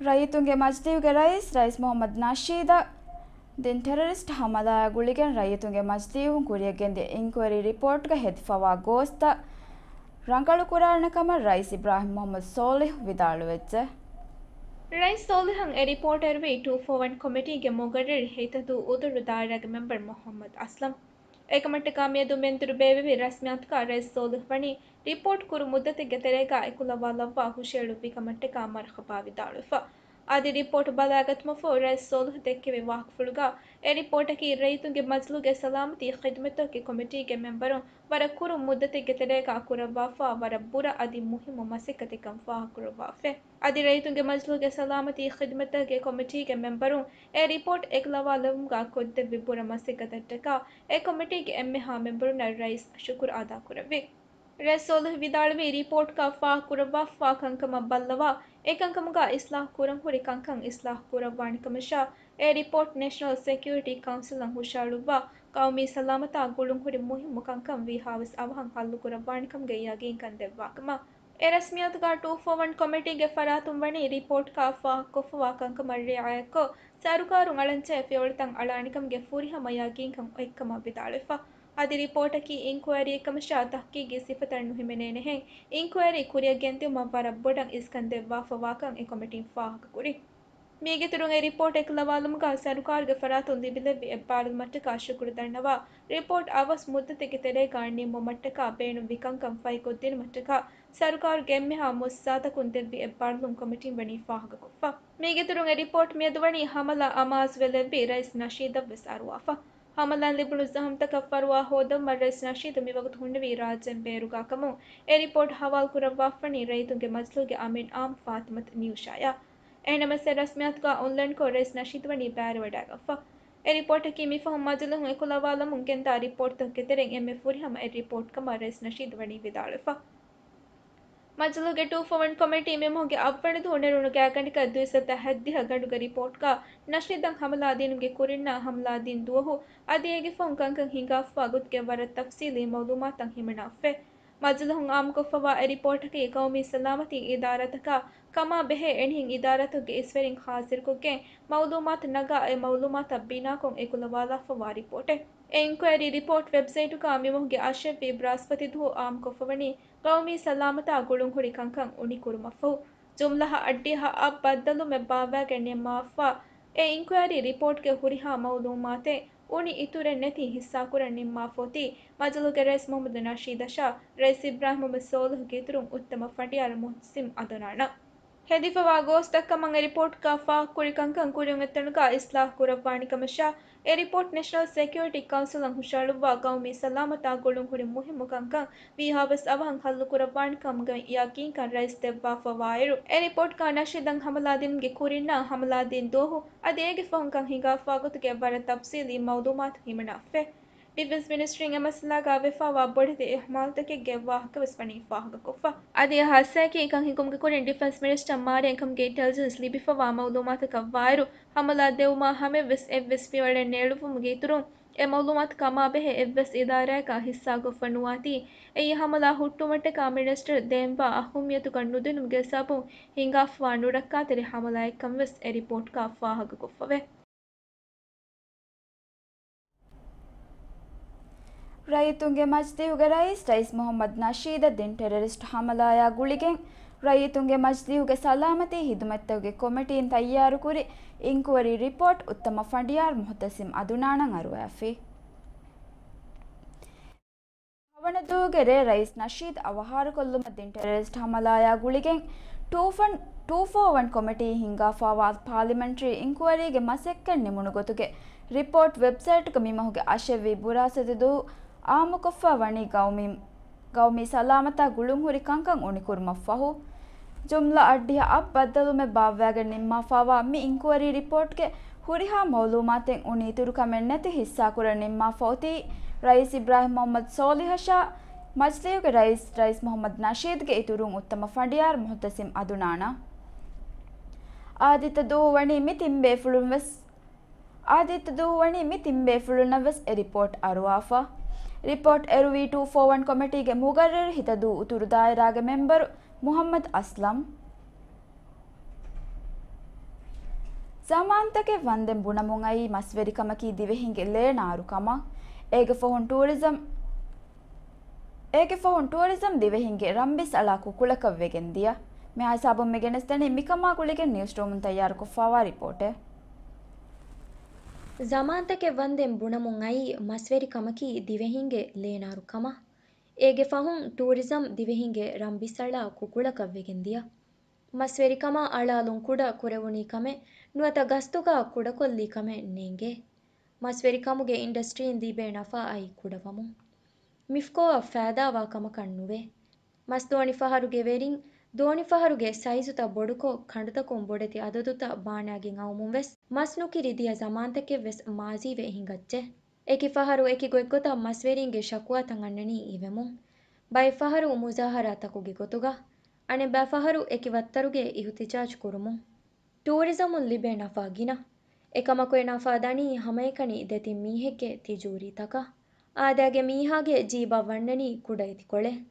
ރައްޔިތުންގެ މަޖިލީހުގެ ރައީސް، ރައީސް މުޙައްމަދު ނަޝީދަށް ދިން ޓެރަރިސްޓް ހަމަލާއާ ގުޅިގެން ރައްޔިތުންގެ މަޖިލީހުން ކުރިޔަށްގެންދިޔަ އިންކުއަރީ ރިޕޯޓްގަ ހެދިފަވާ ގޯސްތައް ރަނގަޅުކުރާނެ ކަމަށް ރައީސް އިބްރާހިމް މުޙައްމަދު ސޯލިހު ވިދާޅުވެއްޖެ. ރައީސް ސޯލިހަށް އެ ރިޕޯޓް އެރުވީ ޓޫ ފޯ ވަން ކޮމިޓީގެ މުގައްރަރު ހިތަދޫ އުތުރު ދާއިރާގެ މެމްބަރު މުހައްމަދު އަސްލަމް. އެކަމަށްޓަކާ މިއަދު މެންދުރު ބޭއްވެވި ރަސްމިއްޔާތުގަ ރައީސް ސޯލިހު ވަނީ ރިޕޯޓް ކުރު މުއްދަތެއްގެ ތެރޭގަ އެކުލަވާލައްވާ ހުށައެޅުއްވި ކަމަށްޓަކާ މަރުޙަބާ ވިދާޅުވެފަ. އަދި ރިޕޯޓް ބަލާގަތުމަށްފަހު ރައީސް ސޯލިހު ދެއްކެވި ވާހަކަފުޅުގަ އެ ރިޕޯޓަކީ ރައްޔިތުންގެ މަޖިލީހުގެ ސަލާމަތީ ޚިދުމަތްތަކުގެ ކޮމިޓީގެ މެމްބަރުން ވަރަށް ކުރު މުއްދަތެއްގެ ތެރޭގަ ކުރައްވާފަ ވަރަށް ބުރަ އަދި މުހިއްމު މަސައްކަތެއްކަން ފާހަގަކުރައްވާފަ. އަދި ރައްޔިތުންގެ މަޖިލީހުގެ ސަލާމަތީ ޚިދުމަތްތަކުގެ ކޮމިޓީގެ މެމްބަރުން އެ ރިޕޯޓް އެކުލަވާލުމުގަ ކޮށްދެއްވި ބުރަ މަސައްކަތަށްޓަކާ އެ ކޮމިޓީގެ އެންމެހާ މެމްބަރުންނަށް ރައީސް ޝުކުރު އަދާކުރެއްވި. ރައީސް ސޯލިހު ވިދާޅުވީ ރިޕޯޓްގަ ފާހަގަކުރައްވާފަ ކަންކަމަށް ބައްލަވާ އެކަންކަމުގަ އިސްލާހު ކުރަން ހުރި ކަންކަން އިސްލާހު ކުރައްވާނެ ކަމަށާ، އެ ރިޕޯޓް ނޭޝަނަލް ސެކިއުރިޓީ ކައުންސިލަށް ހުށައެޅުއްވާ ޤައުމީ ސަލާމަތާ ގުޅުންހުރި މުހިއްމު ކަންކަން ވީހާވެސް އަވަހަށް ހައްލުކުރައްވާނެކަމުގެ ޔަގީންކަން ދެއްވާކަމަށް. އެ ރަސްމިއްޔާތުގަ ޓޫ ފޯ ވަން ކޮމިޓީގެ ފަރާތުން ވަނީ ރިޕޯޓްގަ ފާހަގަކޮށްފަވާ ކަންކަމަށް ރިޢާޔަތްކޮށް، ސަރުކާރުން އަޅަންޖެހޭ ފިޔަވަޅުތައް އަޅާނެކަމުގެ ފުރިހަމަ ޔަގީންކަން އޮތްކަމަށް ވިދާޅުވެފަ. އަދި ރިޕޯޓަކީ އިންކުއައިރީއެއްކަމަށާ ތަހްޤީޤީ ސިފަތައް ނުހިމެނޭނެހެން، އިންކުއައިރީ ކުރިއަށް ގެންދިއުމަށް ވަރަށް ބޮޑަށް އިސްކަން ދެއްވާފަވާކަން އެ ކޮމިޓީން ފާހަގަކުރި. މީގެއިތުރުން އެ ރިޕޯޓް އެކުލަވާލުމުގަ ސަރުކާރުގެ ފަރާތުން ލިބިލެއްވި އެއްބާރުލުމަށްޓަކާ ޝުކުރު ދަންނަވާ، ރިޕޯޓް އަވަސް މުއްދަތެއްގެ ތެރޭގަ ނިންމުމަށްޓަކާ ބޭނުންވި ކަންކަން ފަހިކޮށްދިނުމަށްޓަކާ ސަރުކާރުގެ އެންމެހާ މުއައްސަސާތަކުން ދެއްވި އެއްބާރުލުން ކޮމިޓީން ވަނީ ފާހަގަކޮށްފަ. މީގެއިތުރުން އެ ރިޕޯޓް މިއަދު ވަނީ ހަމަލާ އަމާޒުވެލެއްވި ރައީސް ނަޝީދަށްވެސް އަރުވާފަ. ހަމަލާން ލިބުނު ޒަހަމްތަކަށް ފަރުވާ ހޯދަން ވަން ރައީސް ނަޝީދު މިވަގުތު ހުންނެވީ ރާއްޖޭން ބޭރުގައިކަމުން އެ ރިޕޯޓް ހަވާލުކުރައްވާފަވަނީ ރައްޔިތުންގެ މަޖިލީހުގެ އަމީން އާއްމު ފާތިމަތު ނިއުޝާޔާ. އެހެންނަމަވެސް އެ ރަސްމިއްޔާތުގަ އޮންލައިންކޮށް ރައީސް ނަޝީދު ވަނީ ބައިވެވަޑައިގަތްފަ. އެ ރިޕޯޓަކީ މިފަހުން މަޖިލީހުން އެކުލަވާލަމުން ގެންދާ ރިޕޯޓްތަކުގެ ތެރެއިން އެންމެ ފުރިހަމަ އެއް ރިޕޯޓް ކަމަށް ރައީސް ނަޝީދު ވަނީ ވިދާޅުވެފަ. މަޖިލީހުގެ ޓޫ ފޯ ވަން ކޮމިޓީ މިމަހުގެ އަށްވަނަ ދުވަހު ނެރުނު ގާތްގަނޑަކަށް ދުއިސައްތަ ހަތްދިހަ ގަނޑުގެ ރިޕޯޓްގަ ނަޝީދަށް ހަމަލާ ދިނުމުގެ ކުރިންނާ ހަމަލާ ދިން ދުވަހު އަދި އޭގެ ފަހުން ކަންކަން ހިނގާފަވާ ގޮތުގެ ވަރަށް ތަފްސީލީ މައުލޫމާތުތައް ހިމަނާފަވޭ. މަޖިލީހުން އާއްމުކޮށްފަވާ އެ ރިޕޯޓަކީ ޤައުމީ ސަލާމަތީ އިދާރާތަކާ ކަމާ ބެހޭ އެންހެން އިދާރާތަކުގެ އިސްވެރިން ހާޒިރުކޮށްގެން މައުލޫމާތު ނަގާ އެ މައުލޫމާތަށް ބިނާކޮށް އެކުލަވާލާފަވާ ރިޕޯޓެއް. އެ އިންކުއަރީ ރިޕޯޓް ވެބްސައިޓުގަ މިމަހުގެ އަށެއްވީ ބްރާސްފަތިދުވަހު އާއްމުކޮށްފަވަނީ ޤައުމީ ސަލާމަތާ ގުޅުންހުރި ކަންކަން އުނިކުރުމަށްފަހު، ޖުމްލަ އަށްޑިހަ އަށް ބައްދަލުމެއް ބާއްވައިގެން ނިންމާފަ، އެ އިންކުއަރީ ރިޕޯޓްގެ ހުރިހާ މައުލޫމާތެއް އުނި އިތުރެއް ނެތި ހިއްސާކުރަން ނިންމާފަ އޮތީ، މަޖިލީހުގެ ރައީސް މުހައްމަދު ނަޝީދަށާ ރައީސް އިބްރާހިމް މުހައްމަދު ސޯލިހުގެ އިތުރުން އުއްތަމަ ފަނޑިޔާރު މުހްސިން އަދުނާނަށް. ހެދިފަވާ ގޯސްތައްކަމަށް އެ ރިޕޯޓްގަ ފާހަގަކުރި ކަންކަން ކުރިއަށް އޮތްތަނުގަ އިސްލާހު ކުރައްވާނެ ކަމަށާ، އެ ރިޕޯޓް ނޭޝަނަލް ސެކިއުރިޓީ ކައުންސިލަށް ހުށައެޅުއްވާ ޤައުމީ ސަލާމަތާ ގުޅުންހުރި މުހިއްމު ކަންކަން ވީހާވެސް އަވަހަށް ހައްލުކުރައްވާނެ ކަމުގެ ޔަގީންކަން ރައީސް ދެއްވާފަވާއިރު، އެ ރިޕޯޓްގަ ނަޝީދަށް ހަމަލާ ދިނުމުގެ ކުރިންނާ ހަމަލާ ދިން ދުވަހު އަދި އޭގެ ފަހުން ކަން ހިނގާފަވާ ގޮތުގެ ވަރަށް ތަފްސީލީ މައުލޫމާތު ހިމަނާފަވޭ. ޑިފެންސް މިނިސްޓްރީން އެ މައްސަލާގަ ވެފަވާ ބޮޑެތި އިހުމާލުތަކެއްގެ ވާހަކަވެސް ވަނީ ފާހަގަކޮށްފަ. އަދި އެ ހާދިސާއަކީ ކަން ހިނގުމުގެ ކުރިން ޑިފެންސް މިނިސްޓަރ މާރިޔާ އެކަމުގެ އިންޓެލިޖެންސް ލިބިފަވާ މައުލޫމާތަކަށް ވާއިރު، ހަމަލާ ދެވުމާ ހަމައެއްވެސް އެއްވެސް ފިޔަވަޅެއް ނޭޅުވުމުގެ އިތުރުން، އެ މައުލޫމާތު ކަމާބެހޭ އެއްވެސް އިދާރާއަކާ ހިއްސާކޮށްފަ ނުވާތީ، އެއީ ހަމަލާ ހުއްޓުވުމަށްޓަކާ މިނިސްޓަރ ދޭންވާ އަހައްމިޔަތުކަން ނުދިނުމުގެ ސަބަބުން ހިނގާފަވާ ނުރައްކާތެރި ހަމަލާއެއްކަން ވެސް އެ ރިޕޯޓްގަ ފާހަގަކޮށްފަވޭ. ރައްޔިތުންގެ މަޖިލީހުގެ ރައީސް، ރައީސް މުހައްމަދު ނަޝީދަށް ދިން ޓެރަރިސްޓް ހަމަލާޔާ ގުޅިގެން، ރައްޔިތުންގެ މަޖިލީހުގެ ސަލާމަތީ ހިދުމަތްތަކުގެ ކޮމިޓީން ތައްޔާރުކުރި އިންކުއަރީ ރިޕޯޓް އުއްތަމަ ފަނޑިޔާރު މުހުތަސިމް އަދުނާނަށް އަރުވައިފި. ހަވަނަދޫގެ ރޭ ރައީސް ނަޝީދު އަވަހާރަކޮށްލުމަށް ދިން ޓެރަރިސްޓް ހަމަލާޔާ ގުޅިގެން ޓޫ ފަން، ޓޫ ފޯ ވަން ކޮމިޓީ ހިންގާފަވާ ޕާލިމެންޓްރީ އިންކުއަރީގެ މަސައްކަތް ނިމުނު ގޮތުގެ ރިޕޯޓް ވެބްސައިޓްގަ މިމަހުގެ އަށެއްވީ ބުރާސްފަތިދުވަހު އާއްމުކޮށްފަ ވަނީ ގައުމީ، ގައުމީ ސަލާމަތާ ގުޅުންހުރި ކަންކަން އުނިކުރުމަށްފަހު، ޖުމްލަ އަށްޑިހަ އަށް ބައްދަލުމެއް ބާއްވައިގެން ނިންމާފަވާ މި އިންކުއަރީ ރިޕޯޓްގެ ހުރިހާ މައުލޫމާތެއް އުނި އިތުރުކަމެއް ނެތި ހިއްސާކުރަން ނިންމާފަ އޮތީ ރައީސް އިބްރާހިމް މުހައްމަދު ސޯލިހަށާ، މަޖިލީހުގެ ރައީސް، ރައީސް މުހައްމަދު ނަޝީދުގެ އިތުރުން އުއްތަމަ ފަނޑިޔާރު މުހުތަސިމް އަދުނާނަށް. އާދިއްތަ ދުވަހު ވަނީ މި ތިން ބޭފުޅުން ވެސް، އާދިއްތަ ދުވަހު ވަނީ މި ތިން ބޭފުޅުންނަށް ވެސް އެ ރިޕޯޓް އަރުވާފަ. ރިޕޯޓް އެރުވީ ޓޫ ފޯ ވަން ކޮމިޓީގެ މުގައްރަރު ހިތަދޫ އުތުރު ދާއިރާގެ މެމްބަރު މުހައްމަދު އަސްލަމް. ޒަމާންތަކެއް ވަންދެން ބުނަމުން އައީ މަސްވެރިކަމަކީ ދިވެހިންގެ ލޭ ނާރު ކަމަށް. އޭގެ ފަހުން ޓޫރިޒަމް، އޭގެ ފަހުން ޓޫރިޒަމް ދިވެހިންގެ ރަންބިސް އަޅާ ކުކުޅަކަށް ވެގެން ދިޔަ. މިހާ ހިސާބުން މި ގެނެސްދެނީ މިކަމާ ގުޅިގެން ނިއުސްރޫމުން ތައްޔާރުކޮށްފައިވާ ރިޕޯޓެއް. ޒަމާންތަކެއް ވަންދެން ބުނަމުން އައީ މަސްވެރިކަމަކީ ދިވެހިންގެ ލޭނާރު ކަމަށް. އޭގެ ފަހުން ޓޫރިޒަމް ދިވެހިންގެ ރަން ބިސްއަޅާ ކުކުޅަކަށް ވެގެން ދިޔަ. މަސްވެރިކަމާ އަޅާލުން ކުޑަ ކުރެވުނީ ކަމެއް ނުވަތަ ގަސްތުގަ ކުޑަކޮށްލީ ކަމެއް ނޭނގޭ. މަސްވެރިކަމުގެ އިންޑަސްޓްރީން ލިބޭ ނަފާ އައީ ކުޑަވަމުން. މިފްކޯއަށް ފައިދާވާ ކަމަކަށް ނުވޭ. މަސްދޯނި ފަހަރުގެ ވެރިން، ދޯނި ފަހަރުގެ ސައިޒުތައް ބޮޑުކޮށް، ކަނޑުތަކުން ބޮޑެތި އަދަދުތައް ބާނާގެން އައުމުން ވެސް މަސް ނުކިރި ދިޔަ ޒަމާންތަކެއް ވެސް މާޒީވެ ހިނގައްޖެ. އެކި ފަހަރު އެކި ގޮތްގޮތަށް މަސްވެރިންގެ ޝަކުވާތައް އަންނަނީ އިވެމުން. ބައެއް ފަހަރު މުޒާހަރާތަކުގެ ގޮތުގަ، އަނެއްބައި ފަހަރު އެކި ވައްތަރުގެ އިހުތިޖާޖު ކުރުމުން. ޓޫރިޒަމުން ލިބޭ ނަފާ ގިނަ. އެކަމަކު އެ ނަފާ ދަނީ ހަމައެކަނި ދެތިން މީހެއްގެ ތިޖޫރީތަކަށް. އާދައިގެ މީހާގެ ޖީބަށް ވަންނަނީ ކުޑަ އެތިކޮޅެއް.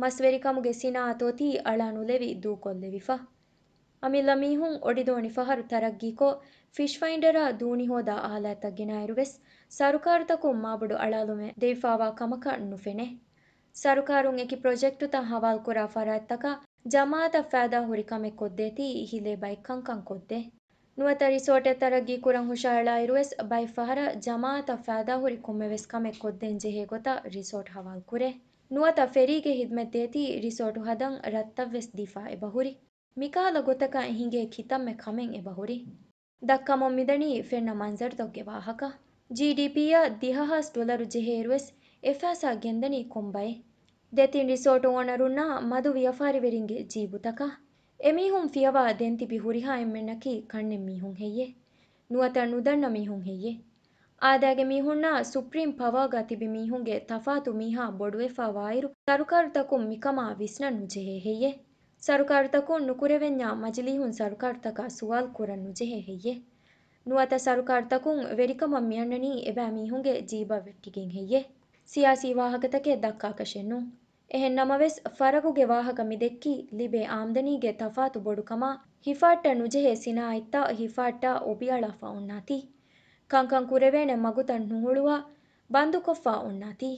މަސްވެރިކަމުގެ ސިނާއަތު އޮތީ އަޅާނުލެވި ދޫކޮށްލެވިފަ. އަމިއްލަ މީހުން އޮޑިދޯނި ފަހަރު ތަރައްގީކޮށް، ފިޝް ފައިންޑަރާ ދޫނި ހޯދާ އާލާތްތައް ގެނައިރު ވެސް، ސަރުކާރުތަކުން މާބޮޑު އަޅާލުމެއް ދެވިފައިވާ ކަމަކަށް ނުފެނޭ. ސަރުކާރުން އެކި ޕްރޮޖެކްޓުތައް ހަވާލުކުރާ ފަރާތްތަކަށް ޖަމާއަތަށް ފައިދާ ހުރި ކަމެއް ކޮށްދޭތީ ހިލޭ ބައެއް ކަންކަން ކޮށްދޭ. ނުވަތަ ރިސޯޓެއް ތަރައްގީ ކުރަން ހުށައަޅާއިރުވެސް ބައެއް ފަހަރަށް ޖަމާއަތަށް ފައިދާހުރި ކޮންމެވެސް ކަމެއް ކޮށްދޭން ޖެހޭ ގޮތަށް ރިސޯޓް ހަވާލުކުރޭ. ނުވަތަ ފެރީގެ ހިދްމަތް ދޭތީ ރިސޯޓު ހަދަން ރަށްތައްވެސް ދީފާ އެބަހުރި. މިކަހަލަ ގޮތަކަށް ހިނގޭ ކިތަންމެ ކަމެއް އެބަހުރި. ދައްކަމުން މިދަނީ ފެންނަ މަންޒަރުތަކުގެ ވާހަކަ. ޖީޑީޕީއަށް ދިހަ ހާސް ޑޮލަރު ޖެހޭއިރުވެސް އެއްފައިސާ ގެންދަނީ ކޮންބައެއް؟ ދެތިން ރިސޯޓު އޯނަރުންނާ މަދު ވިޔަފާރިވެރިންގެ ޖީބުތަކަށް. އެމީހުން ފިޔަވާ ދެން ތިބި ހުރިހާ އެންމެންނަކީ ކަންނެއް މީހުން ހެއްޔޭ؟ ނުވަތަ ނުދަންނަ މީހުން ހެއްޔޭ؟ އާދައިގެ މީހުންނާ ސުޕްރީމް ޕަވާގަ ތިބި މީހުންގެ ތަފާތު މީހާ ބޮޑުވެފައިވާއިރު، ސަރުކާރުތަކުން މިކަމާ ވިސްނަން ނުޖެހޭ ހެއްޔޭ؟ ސަރުކާރުތަކުން ނުކުރެވެންޏާ މަޖިލީހުން ސަރުކާރުތަކާ ސުވާލު ކުރަން ނުޖެހޭ ހެއްޔޭ؟ ނުވަތަ ސަރުކާރުތަކުން ވެރިކަމަށް މިއަންނަނީ އެބައިމީހުންގެ ޖީބަށް ވެއްޓިގެން ހެއްޔޭ؟ ސިޔާސީ ވާހަކަތަކެއް ދައްކާކަށެއް ނޫން. އެހެން ނަމަވެސް، ފަރަގުގެ ވާހަކަ މި ދެއްކީ، ލިބޭ އާމްދަނީގެ ތަފާތު ބޮޑުކަމާ، ހިފާއްޓަން ނުޖެހޭ ސިނާއަތްތައް ހިފާއްޓާ އޮބިއަޅާފަ އޮންނާތީ. ކަންކަން ކުރެވޭނެ މަގުތައް ނުހުޅުވާ، ބަންދުކޮށްފަ އޮންނާތީ.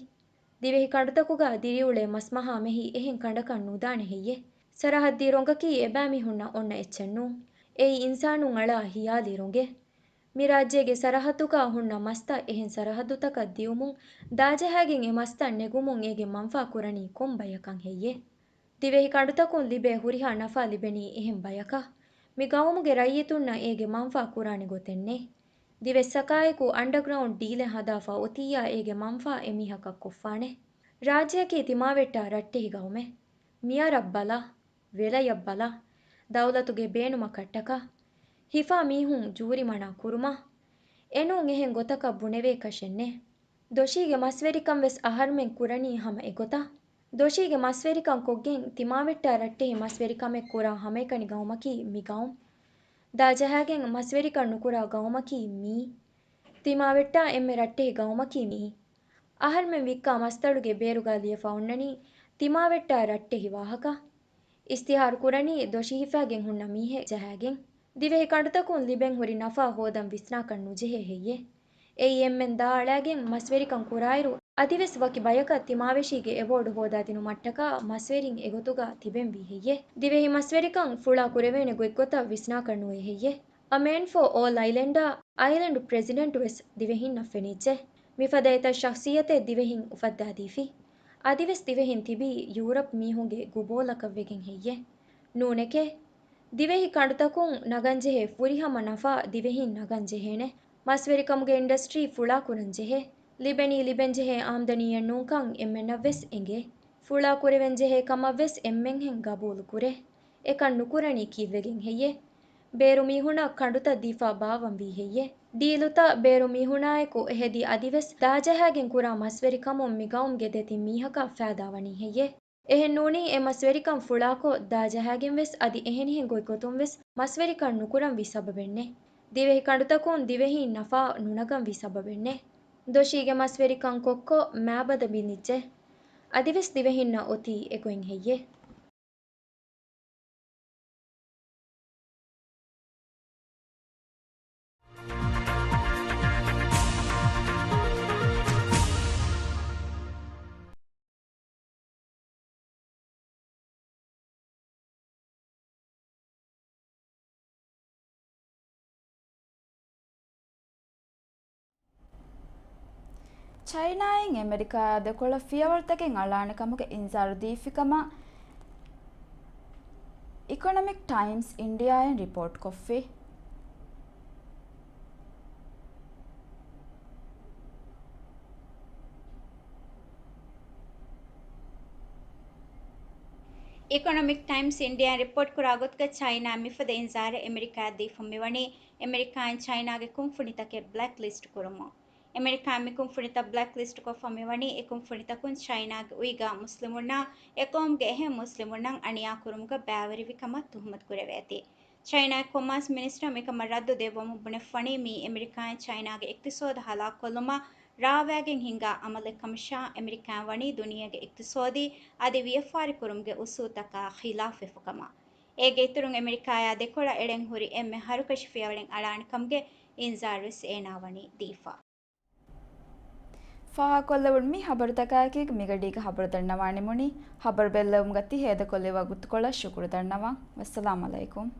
ދިވެހި ކަނޑުތަކުގަ ދިރިއުޅޭ މަސްމަހާ މެހި އެހެން ކަނޑަކަށް ނުދާނެ ހެއްޔޭ؟ ސަރަހައްދީ ރޮނގަކީ އެބައިމީހުންނަށް އޮންނަ އެއްޗެއް ނޫން. އެއީ އިންސާނުން އަޅާ ހިޔާލީ ރޮނގެއް. މި ރާއްޖޭގެ ސަރަހައްދުގަ ހުންނަ މަސްތައް އެހެން ސަރަހައްދުތަކަށް ދިއުމުން ދާޖަހައިގެން އެ މަސްތައް ނެގުމުން އޭގެ މަންފާ ކުރަނީ ކޮން ބަޔަކަށް ހެއްޔޭ؟ ދިވެހި ކަނޑުތަކުން ލިބޭ ހުރިހާ ނަފާ ލިބެނީ އެހެން ބަޔަކަށް. މި ގައުމުގެ ރައްޔިތުންނަށް އޭގެ މަންފާ ކުރާނެ ގޮތެއް ނެތް. ދިވެއްސަކާއެކު އަންޑަގްރައުންޑް ޑީލެއް ހަދާފަ އޮތިއްޔާ އޭގެ މަންފާ އެމީހަކަށް ކޮށްފާނެ. ރާއްޖެއަކީ ތިމާވެއްޓާ ރައްޓެހި ގައުމެއް. މިޔަރަށް ބަލާ، ވެލަޔަށް ބަލާ، ދައުލަތުގެ ބޭނުމަކަށްޓަކާ، ހިފާ މީހުން ޖޫރިމަނާ ކުރުމާ، އެނޫން އެހެން ގޮތަކަށް ބުނެވޭކަށެއް ނެތް. ދޮށީގެ މަސްވެރިކަން ވެސް އަހަރުމެން ކުރަނީ ހަމަ އެގޮތަށް. ދޮށީގެ މަސްވެރިކަން ކޮށްގެން ތިމާވެއްޓާ ރައްޓެހި މަސްވެރިކަމެއް ކުރާ ހަމައެކަނި ގައުމަކީ މި ގައުމު. ދާޖަހައިގެން މަސްވެރިކަން ނުކުރާ ގައުމަކީ މީ. ތިމާވެއްޓާ އެންމެ ރައްޓެހި ގައުމަކީ މީ. އަހަރުމެން ވިއްކާ މަސްތަޅުގެ ބޭރުގަ ލިޔެފަ އޮންނަނީ ތިމާވެއްޓާ ރައްޓެހި ވާހަކަ. އިސްތިހާރު ކުރަނީ ދޮށި ހިފާގެން ހުންނަ މީހެއް ޖަހައިގެން. ދިވެހި ކަނޑުތަކުން ލިބެން ހުރި ނަފާ ހޯދަން ވިސްނާކަށް ނުޖެހޭ ހެއްޔޭ؟ އެއީ އެންމެން ދާ އަޅައިގެން މަސްވެރިކަން ކުރާއިރު، އަދިވެސް ވަކި ބަޔަކަށް ތިމާވެށީގެ އެވޯޑު ހޯދާދިނުމަށްޓަކާ މަސްވެރިން އެގޮތުގަ ތިބެންވީ ހެއްޔޭ؟ ދިވެހި މަސްވެރިކަން ފުޅާ ކުރެވޭނެ ގޮތްގޮތަށް ވިސްނާކަށް ނުވޭ ހެއްޔޭ؟ އަ މޭން ފޯ އޯލް އައިލެންޑާ، އައިލެންޑް ޕްރެޒިޑެންޓު ވެސް ދިވެހިންނަށް ފެނިއްޖެ. މިފަދަ އެތައް ޝަޚްސިއްޔަތެއް ދިވެހިން އުފައްދާދީފި. އަދިވެސް ދިވެހިން ތިބީ ޔޫރަޕް މީހުންގެ ގުބޯލަކަށް ވެގެން ހެއްޔޭ؟ ނޫނެކޭ. ދިވެހި ކަނޑުތަކުން ނަގަންޖެހޭ ފުރިހަމަ ނަފާ ދިވެހިން ނަގަން ޖެހޭނެ. މަސްވެރިކަމުގެ އިންޑަސްޓްރީ ފުޅާކުރަން ޖެހޭ. ލިބެނީ ލިބެންޖެހޭ އާމްދަނީއެއް ނޫންކަން އެންމެންނަށްވެސް އެނގޭ. ފުޅާ ކުރެވެންޖެހޭ ކަމަށްވެސް އެންމެންހެން ގަބޫލު ކުރޭ. އެކަން ނުކުރަނީ ކީއްވެގެން ހެއްޔޭ؟ ބޭރު މީހުންނަށް ކަނޑުތައް ދީފާ ބާއްވަންވީ ހެއްޔޭ؟ ޑީލުތައް ބޭރު މީހުނާއެކު ހެދި އަދިވެސް ދާޖަހައިގެން ކުރާ މަސްވެރިކަމުން މިގައުމުގެ ދެތިން މީހަކަށް ފައިދާވަނީ ހެއްޔޭ؟ އެހެންނޫނީ އެ މަސްވެރިކަން ފުޅާކޮށް ދާޖަހައިގެންވެސް އަދި އެހެނިހެން ގޮތްގޮތުންވެސް މަސްވެރިކަން ނުކުރަންވީ ސަބަބެއްނެތް. ދިވެހި ކަނޑުތަކުން ދިވެހީން ނަފާ ނުނަގަންވީ ސަބަބެއްނެތް. ދޮށީގެ މަސްވެރިކަން ކޮށްކޮށް މާބަދަ ބިންދިއްޖެ. އަދިވެސް ދިވެހިންނަށް އޮތީ އެގޮތް ހެއްޔޭ؟ ޗައިނާއިން އެމެރިކާއާ ދެކޮޅަށް ފިޔަވަޅުތަކެއް އަޅާނެ ކަމުގެ އިންޒާރު ދީފި ކަމަށް އިކޮނޮމިކް ޓައިމްސް އިންޑިއާއިން ރިޕޯޓްކޮށްފި. އިކޮނޮމިކް ޓައިމްސް އިންޑިއާއިން ރިޕޯޓްކުރާ ގޮތުގަ ޗައިނާއަށް މިފަދަ އިންޒާރެއް އެމެރިކާއަށް ދީފަ މިވަނީ، އެމެރިކާއިން ޗައިނާގެ ކުންފުނިތަކެއް ބްލެކް ލިސްޓް ކުރުމުން. އެމެރިކާއިން މި ކުންފުނިތައް ބްލެކް ލިސްޓްކޮށްފަ މިވަނީ، އެ ކުންފުނިތަކުން ޗައިނާގެ އުއިގަ މުސްލިމުންނާ އެ ޤައުމުގެ އެހެން މުސްލިމުންނަށް އަނިޔާކުރުމުގަ ބައިވެރިވި ކަމަށް ތުހުމަތު ކުރެވޭތީ. ޗައިނާގެ ކޮމާސް މިނިސްޓަރ މިކަމަށް ރައްދު ދެއްވަމުން ބުނެފަނީ، މީ އެމެރިކާއިން ޗައިނާގެ އިޤްތިޞާދު ހަލާކުކޮށްލުމަށް ރާވައިގެން ހިނގާ އަމަލެއް ކަމަށާ، އެމެރިކާއިން ވަނީ ދުނިޔޭގެ އިޤްތިޞާދީ އަދި ވިޔަފާރިކުރުމުގެ އުސޫލުތަކާ ޚިލާފުވެފަ ކަމަށް. އޭގެ އިތުރުން އެމެރިކާއާ ދެކޮޅަށް އެޅެން ހުރި އެންމެ ހަރުކަށި ފިޔަވަޅެއް އަޅާނެ ކަމުގެ އިންޒާރުވެސް އޭނާ ވަނީ ދީފަ. ފާހަގަކޮށްލެވުނު މި ހަބަރުތަކާއެކީގަ މިގަޑީގެ ހަބަރު ދަންނަވާން ނިމުނީ. ހަބަރު ބެއްލެވުމުގަ ތި ހޭދަކޮށްލި ވަގުތުކޮޅަށް ޝުކުރު ދަންނަވަން. ވައްސަލާމް އަލައިކުމް.